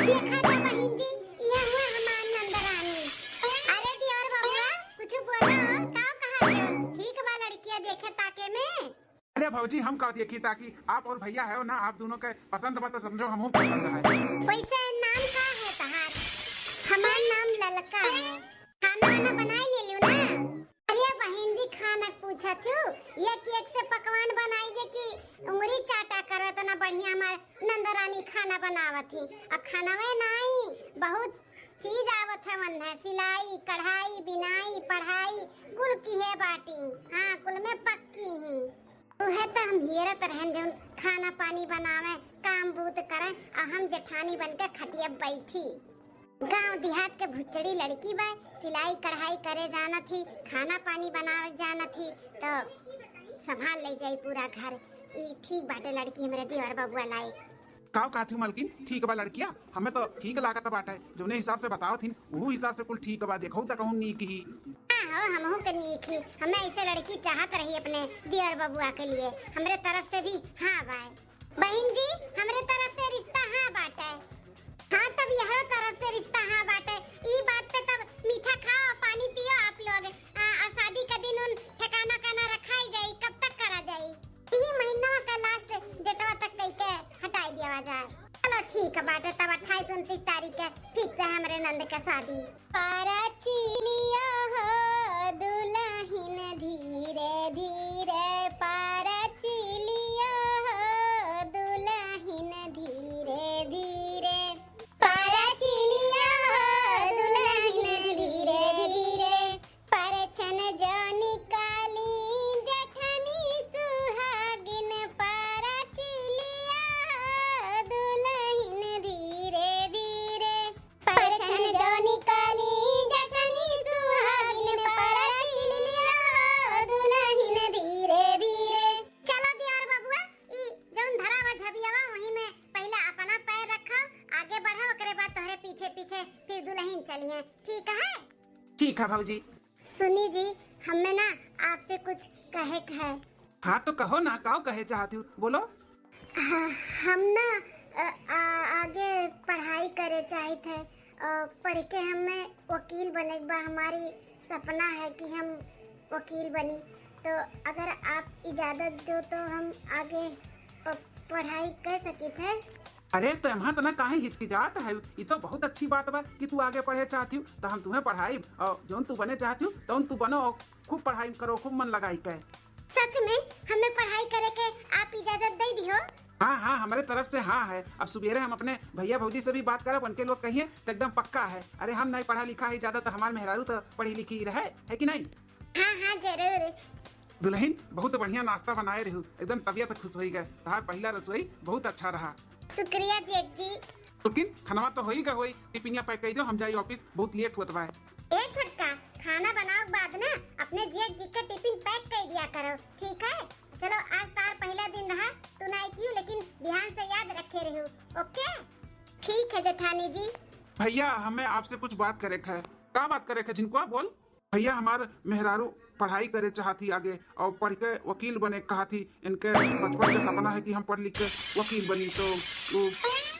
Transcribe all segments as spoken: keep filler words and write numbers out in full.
देखा जा बहिन जी, इहे हुए हमार नंदरानी। अरे देवर बबुआ, कुछ बोलो, का कहा हो? ठीक बा लड़किया देखे ताके में? अरे भौजी, हम का देखी ताकि आप और भैया है ना, आप दोनों के पसंद बा तो समझो हमहू पसंद है। वैसे नाम का है तहार? हमार नाम ललका है। खाना वाना बनाई ले लियो ना? अरे बहिन जी, खाना पूछत हूँ, एक एक से पकवान बनाई दे कि उंगली चाटा करो, इतना बढ़िया हमार नंदरानी खाना बनावत ही। आ खानवे नाई, बहुत चीज आवत है मन है, सिलाई, कढ़ाई, बिनाई, पढ़ाई, कुल किहे बाटी। हाँ, कुल में पक्की ही। उहे त हम हियरत रहन जौन खाना पानी बनावे, काम बूत करे, आ हम जेठानी बन के खटिया बैठी। गांव देहात के भुचड़ी लड़की बा, सिलाई कढ़ाई करे जानत ही, खाना पानी बनावे जानत ही, तो संभाल ले जाई पूरा घर। ई ठीक बाटे लड़की हमरे देवर बबुआ लायक। काव कहत हूँ मलकिन, ठीक बा लड़किया, हमें तो ठीक लागत बाटे, जौने हिसाब से बतावत हिन, उहू हिसाब से कुल ठीक बा, देखहु त कहूँ नीक ही। हाँ हो, हमहू के नीक ही, हमें ऐसे लड़की चाहत रही अपने देवर बबुआ के लिए, हमरे तरफ से भी हाँ बाय। बहिन जी, हमरे तरफ से रिश्ता हाँ बाटे। हाँ, तब यहरो तरफ से रिश्ता हाँ बाटे। ई बात पे तब मीठा खाओ, पानी पियो आप लोग। आ, आ शादी का दिन उन ठिकाना का ना रखाई जाई, कब तक करा जाई? इही महीना का लास्ट डेटवा तक कई के हटाई दिया जाए। चलो ठीक बाटे, तब अट्ठाईस उनतीस तारीख के फिक्स है हमरे नंद के शादी। पारा चिलिया हो दुलहिन धीरे धीरे, पारा चिलिया हो दुलहिन धीरे धीरे, पारा चिलिया हो दुलहिन धीरे धीरे, परछन जो निकाली जठनी सुहागिन, पारा चिलिया हो दुलहिन धीरे धीरे। परछन जो निकाली जठनी सुहागिन, पारा चिलिया हो दुलहिन धीरे धीरे। चलो देवर बबुआ, ई जौन धरा बा झबियावा, वही में पहले अपना पैर रखो, आगे बढ़ो, ओकरे बाद तोहरे पीछे पीछे फिर दुलहिन चलिहे, ठीक है? ठीक है भौजी। सुनी जी, हमें ना आपसे कुछ कहे के है। हाँ तो कहो ना, काव कहे चाहत हू, बोलो। हाँ, हम ना, अ, आ, आगे पढ़ाई करे चाहित है, अ, पढ़ के हमें वकील बने के बा, हमारी सपना है कि हम वकील बनी, तो अगर आप इजाजत दो तो हम आगे प-, पढ़ाई कर सकित है। अरे, तो एम्हा तना काहे हिचकिचात है? ई तो बहुत अच्छी बात बा कि तू आगे पढ़े चाहत हू, तो हम तुहें पढ़ाइब और जौन तू बने चाहत हू, तौन तू बनो और खूब पढ़ाई करो, खूब मन लगाई के। सच में हमें पढ़ाई करे के आप इजाजत दे दिहो? हाँ, हाँ, हमरे तरफ से हाँ है। अब सुबेरे हम अपने भैया भौजी से भी बात करब, उनके लोग कहिए तो एकदम पक्का है। अरे, हम नहीं पढ़ा लिखा है ज्यादा, तो हमार मेहरारू तो पढ़ी लिखी रहे, है कि नहीं? हाँ, हाँ, जरूर। दुलहिन, बहुत बढ़िया नाश्ता बनाए रहू, एकदम तबियत खुश होई गए। तहार पहिला रसोई बहुत अच्छा रहा। शुक्रिया जेठ जी। लेकिन खनवा तो होई गए होई, टिफिनिया पैक कर दो, हम जाई ऑफिस, बहुत लेट होत बा। ए छोटका, खाना बनाओ के बाद ना अपने जेठ जी के टिफिन पैक कर दिया करो, ठीक है? चलो, आज तार पहला दिन रहा, तू नहीं कियो, लेकिन ध्यान से याद रखे रहू, ओके? ठीक है जेठानी जी। भैया, हमें आपसे कुछ बात करे के है। का बात करे के है, झिनकुआ, बोल। भैया, हमार मेहरारू पढ़ाई करे चाहत ही आगे और पढ़ के वकील बने कहत ही। इनके बचपन के सपना है कि हम पढ़ लिख के वकील बनी, तो वो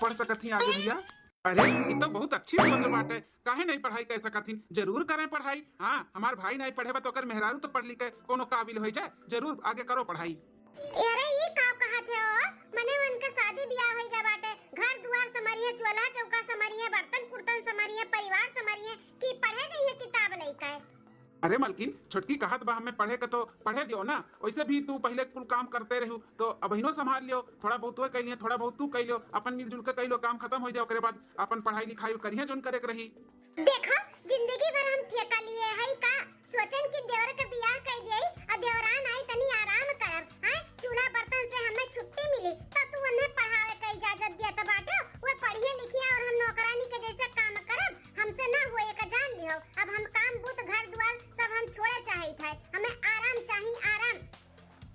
पढ़ सकत ही आगे भैया। अरे, ये तो बहुत अच्छी सोच बाटे, काहे नहीं पढ़ाई कर सकत ही? जरूर करें पढ़ाई। हाँ, हमार भाई नहीं पढ़े बा तो ओकर मेहरारू तो पढ़ लिख के कोनो काबिल हो जाए, जरूर आगे करो पढ़ाई। अरे, ई का कहत है ओ? मने उनके शादी बियाह होई गए बाटे, घर दुआर समरिए, चूल्हा चौका समरिए, बर्तन कुर्तन समरिए, परिवार समरिए, कि पढ़े नहीं है किताब लइके? अरे मलकिन, छोटकी कहत बा हमें पढ़े के तो पढ़े दियो ना, वैसे भी तू पहले कुल काम करते रहू तो अबहिनो संभाल लियो, थोड़ा बहुत वो कर लियो, थोड़ा बहुत तू कर लियो, अपन मिलजुल के कर लियो, काम खत्म हो जाए, ओकरे बाद अपन पढ़ाई लिखाई करिए जोन करे के रही। देखो, जिंदगी भर हम ठेका लिए हई का? सोचन कि देवर के बियाह कर दिए और देवरान आई तनी आराम करब, हैं? चूल्हा बर्तन से हमें छुट्टी मिली, तो तू उन्हें पढ़ावे के इजाजत दिया तो बाटे, वो पढ़िए लिखिए और हम नौकरानी के जैसे काम करब, हमसे ना होए का जान लिहो। अब हम काम बूत घर दुआर सब हम छोड़े चाहित है, हमें आराम चाहिए, आराम।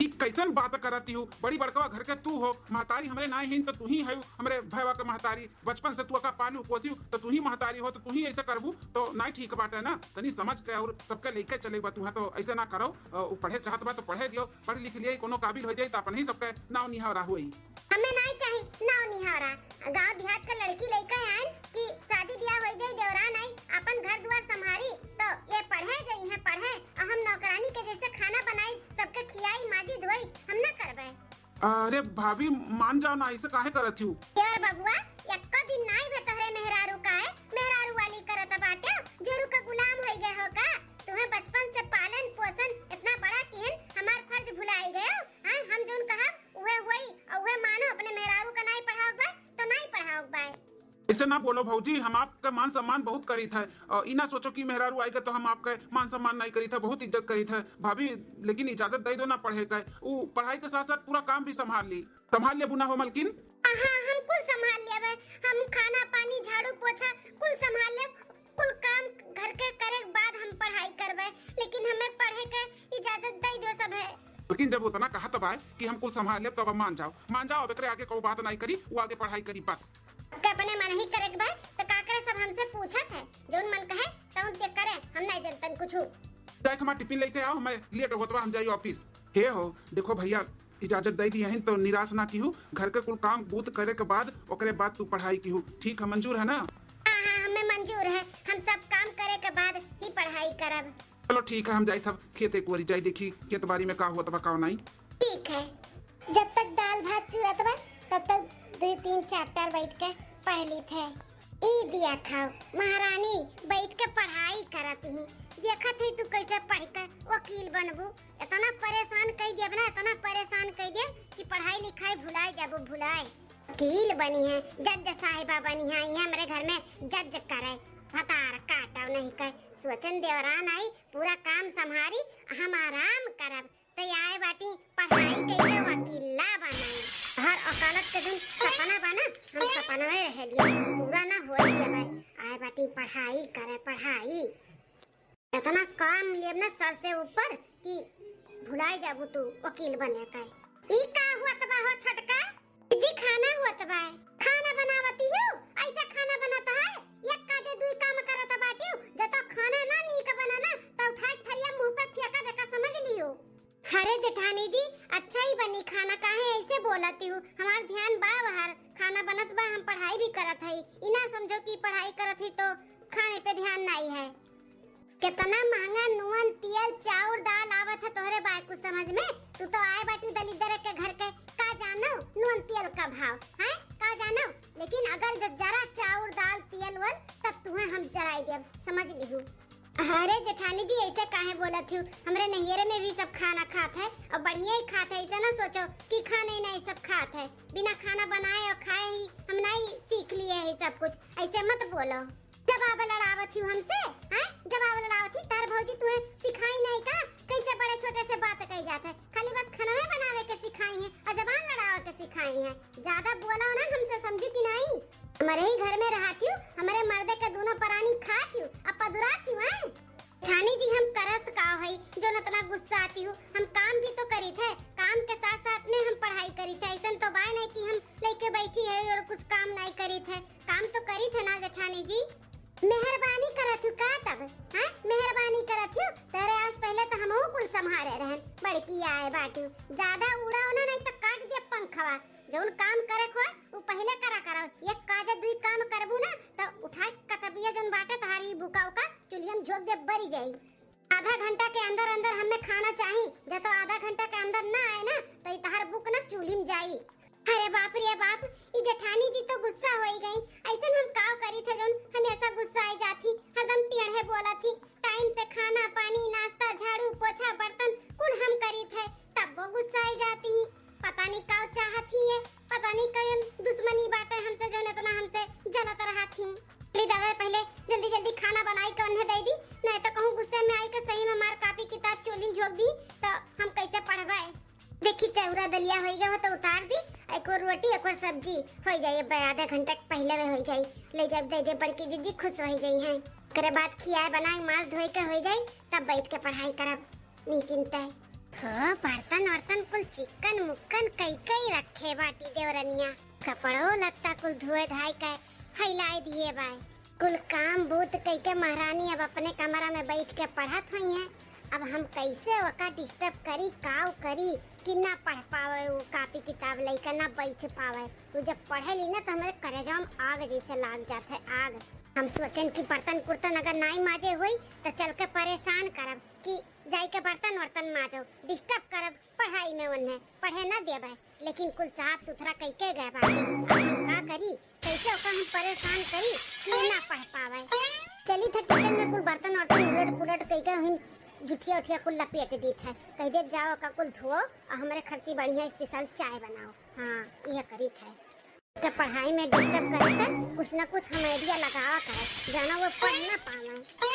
ई कैसन बात करती हूँ? बड़ी बड़कवा घर के तू हो, महतारी हमरे नाई हीन तो तू ही है हमरे भयवा के महतारी। बचपन से तू अका पालू पोसियो तो तू ही महतारी हो, तो तू ही ऐसे करबू तो नाई ठीक बाटे ना। तनी समझ के और सबके लेके चले बा तू है, तो ऐसे ना करो। अ, उ पढ़े चाहत बा तो पढ़े दियो, पढ़ लिख लिए कोनो काबिल हो जाई तो अपन ही सबके नाव निहारा होई। हमें नाई चाही नाव निहारा। गांव देहात का लड़की लइके आइन अरे भाभी, मान जाओ ना, ऐसे काहे करत हू? यार बबुआ, एक्को दिन नाई भे तोहरे मेहरारू का है, मेहरारू वाली करत बाटे, जोरू का गुलाम होई गए हो का? तुम्हें बचपन से पालन पोषण इतना बड़ा किहन, हमार फर्ज भुलाई गए हो? हाँ, हम जोन कहब उहे होई, और उहे मानो, अपने मेहरारू का नाई पढ़ाओ बा, तो नाई पढ़ाओ बा। ऐसे ना बोलो भौजी, हम आपका मान सम्मान बहुत करीत है, और ई ना सोचो कि मेहरारू आएगा तो हम आपका मान सम्मान नहीं करीत है, बहुत इज्जत करीत है भाभी। लेकिन इजाजत दे दो ना पढ़े का, वो पढ़ाई के साथ साथ पूरा काम भी संभाल ली। संभाल लेबू ना हो मलकिन? हाँ, हम कुल संभाल लेबे, हम खाना पानी झाड़ू पोछा कुल संभाल लेब, कुल काम घर के करे के बाद हम पढ़ाई करबे, लेकिन हमें पढ़े के इजाजत दे दो सब है। लेकिन जब उतना कहत बा कि हम कुल संभाल लेब, तब अब मान जाओ, मान जाओ, अब एकरे आगे कोई बात नहीं करी, वो आगे पढ़ाई करी बस। के अपने मन ही करे के बा, तो का करे, सब हमसे पूछत है, जौन मन कहे तौन ते करे, हम नहीं जनतन कुछ। जाए हमार टिफिन लेके आओ, मैं लेट होत बा, हम जाई ऑफिस। हे हो, देखो भैया, इजाजत दे दिया है तो निराश ना किहू, घर के कुल काम बूत करे के बाद, ओकरे बाद तू पढ़ाई किहू, ठीक है, मंजूर है ना? हाँ, हाँ, हमें मंजूर है, हम सब काम करे के बाद ही पढ़ाई करब। चलो ठीक है, हम जाई तब खेत एक बारी जाई देखी खेत बाड़ी में का हुआ तबा का नहीं। ठीक है, जब तक दाल भात चुरत बा, तब तक दो तीन चैप्टर बैठ के पढ़ ली थे। ई दिया खाओ महारानी, बैठ के पढ़ाई करत ही, देखत ही तू कैसे पढ़ के वकील बनबू। इतना परेशान कई देब ना, इतना परेशान कई देब कि पढ़ाई लिखाई भुलाए जाबू, भुलाए। वकील बनी है, जज साहिबा बनी है, ये हमरे घर में जज करे, भतार काटव नहीं कर, सोचन देवरान आई, पूरा काम संभारी, हम आराम करब। तो आए बाटी पढ़ाई कइके वकीला बनाई। हर वकालत के दिन सपना बना, हम सपना में रह लिया, पूरा ना होई है भाई। आए बाटी पढ़ाई करे, पढ़ाई। इतना काम लेब ना सर से ऊपर कि भुलाई जाबू तू वकील बने का। ई का हुआ तबा हो छोटका? जी, खाना हुआ तबा है। खाना बनावती हूँ, ऐसा खाना बनाता है, एक काजे दुई काम करत बाटी हूँ। जब तो खाना ना नीक बना ना, तो उठा के थरिया मुंह पे फेंका बेका, समझ लियो। अरे जेठानी जी, अच्छा ही बनी खाना, काहे ऐसे बोलती हूँ? हमार ध्यान बा बाहर, खाना बनत बा, हम पढ़ाई भी करत हई। ई ना समझो कि पढ़ाई करत ही तो खाने पे ध्यान नहीं है। कितना महंगा नून, तेल, चाउर, दाल आवत है तोहरे बाय कुछ समझ में? तू तो आए बाटू दलिद्दर के घर के, का जानो नून तेल का भाव है, का जानो। लेकिन अगर ज-, जरा चाउर, दाल, तेल वल, तब तुहे हम जराई देब, समझ लिहू। अरे जेठानी जी, ऐसे काहे बोलत हू? हमरे नैहरे में भी सब खाना खात है और बढ़िया ही खात है। ऐसे ना सोचो कि खाने ही नहीं सब खात है। बिना खाना बनाए और खाए ही हम नहीं सीख लिए है सब कुछ। ऐसे मत बोलो। जब आप लड़ावत हू हमसे, हैं? जब आप लड़ावत हू, तार भौजी तुहे सिखाई नहीं का? कैसे बड़े छोटे से बात कही जात है? खाली बस खाना बनावे के सिखाई है और जबान लड़ावे के सिखाई है। ज्यादा बोलो ना हमसे, समझू कि नहीं? हमारे ही घर में रहत हू, हमारे मर्दे के दोनों परानी खात हू, अब पदुरात हू, हैं? जेठानी जी, हम करत का हई, जोन इतना गुस्सा आती हूँ? हम काम भी तो करी थे, काम के साथ साथ में हम पढ़ाई करी थे। ऐसन तो बाय नहीं कि हम लेके बैठी है और कुछ काम नहीं करी थे, काम तो करी थे ना जेठानी जी। मेहरबानी करत हूँ का तब, हाँ? मेहरबानी करत हूँ, तेरे आज पहले तो हमहू कुल संभारे रहन, बड़की आए बाटू। ज्यादा उड़ाओ ना, नहीं तो काट दे पंखवा। जौन काम करे को, वो पहले करा करो। एक काजे दुई काम करबू ना, तो उठा के कतबिया जौन बाटे तहारी बुका उका, चुलियम झोंक दे, बरी जाई। आधा घंटा के अंदर अंदर हमें खाना चाही, जब तो आधा घंटा के अंदर ना आए ना, तो ई तहार बुक ना चूल्ही में जाई। अरे बाप रे बाप, ई जेठानी जी तो गुस्सा होई गई। ऐसन हम काव करी थे जौन हमेशा गुस्सा आई जाती, हरदम टेढ़े बोला थी। टाइम से खाना पानी, नाश्ता, झाड़ू, पोछा, बर्तन कुल हम करी थे, तब वो गुस्सा आई जाती। पता नहीं काव चाहत ही है, पता नहीं कौन दुश्मनी बाटे हमसे, जौन इतना हमसे जलत रहत ही। ले दादा, पहले जल्दी जल्दी खाना बनाई के उन्हें दे दी, नहीं तो कहूँ गुस्से में आई के सही में हमार कापी किताब चोली में झोंक दी, तो हम कैसे पढ़बे? देखी, चौरा दलिया होई गए हो तो उतार दी, एक और रोटी, एक और सब्जी होई जाई। अब आधा घंटा के पहले में होई जाई, ले जब दे दे बड़की जीजी, खुश होई जाई हैं। ओकरे बाद खियाए बनाए, मांस धोए के होई जाई, तब बैठ के पढ़ाई करब निचिंत है। हो, बर्तन वर्तन कुल चिक्कन मुक्कन कई कई रखे बाटी देवरनिया। कपड़ो लत्ता कुल धोए धाए के फैलाए दिए बाय। कुल काम बूत कई के महारानी अब अपने कमरा में बैठ के पढ़त हुई हैं। अब हम कैसे ओका डिस्टर्ब करी, काव करी कि ना पढ़ पावे, वो कापी किताब लेके ना बैठ पावे। वो जब पढ़े ली ना तो हमारे करेजा में आग जैसे लाग जात है, आग। हम सोचन कि बर्तन कुर्तन अगर नाई माजे हुई तो चल के परेशान करब कि जाई के बर्तन वर्तन माजो, डिस्टर्ब करब। पढ़ाई में उन्हें पढ़े ना देबे, लेकिन कुल साफ सुथरा कई के गए बाटे। अब हम का करी, कैसे ओका हम परेशान करी कि ये ना पढ़ पावे। चली थे किचन में कुल बर्तन वर्तन उलट पुलट कई के वहीं जुठिया उठिया कुल लपेट दी थे, कह दे जाओ का कुल धोओ और हमरे खरती बढ़िया स्पेशल चाय बनाओ। हाँ, यह करी थे। तो पढ़ाई में डिस्टर्ब करे थे, कुछ ना कुछ हम आइडिया लगावा करे, जाना वो पढ़ ना पावे।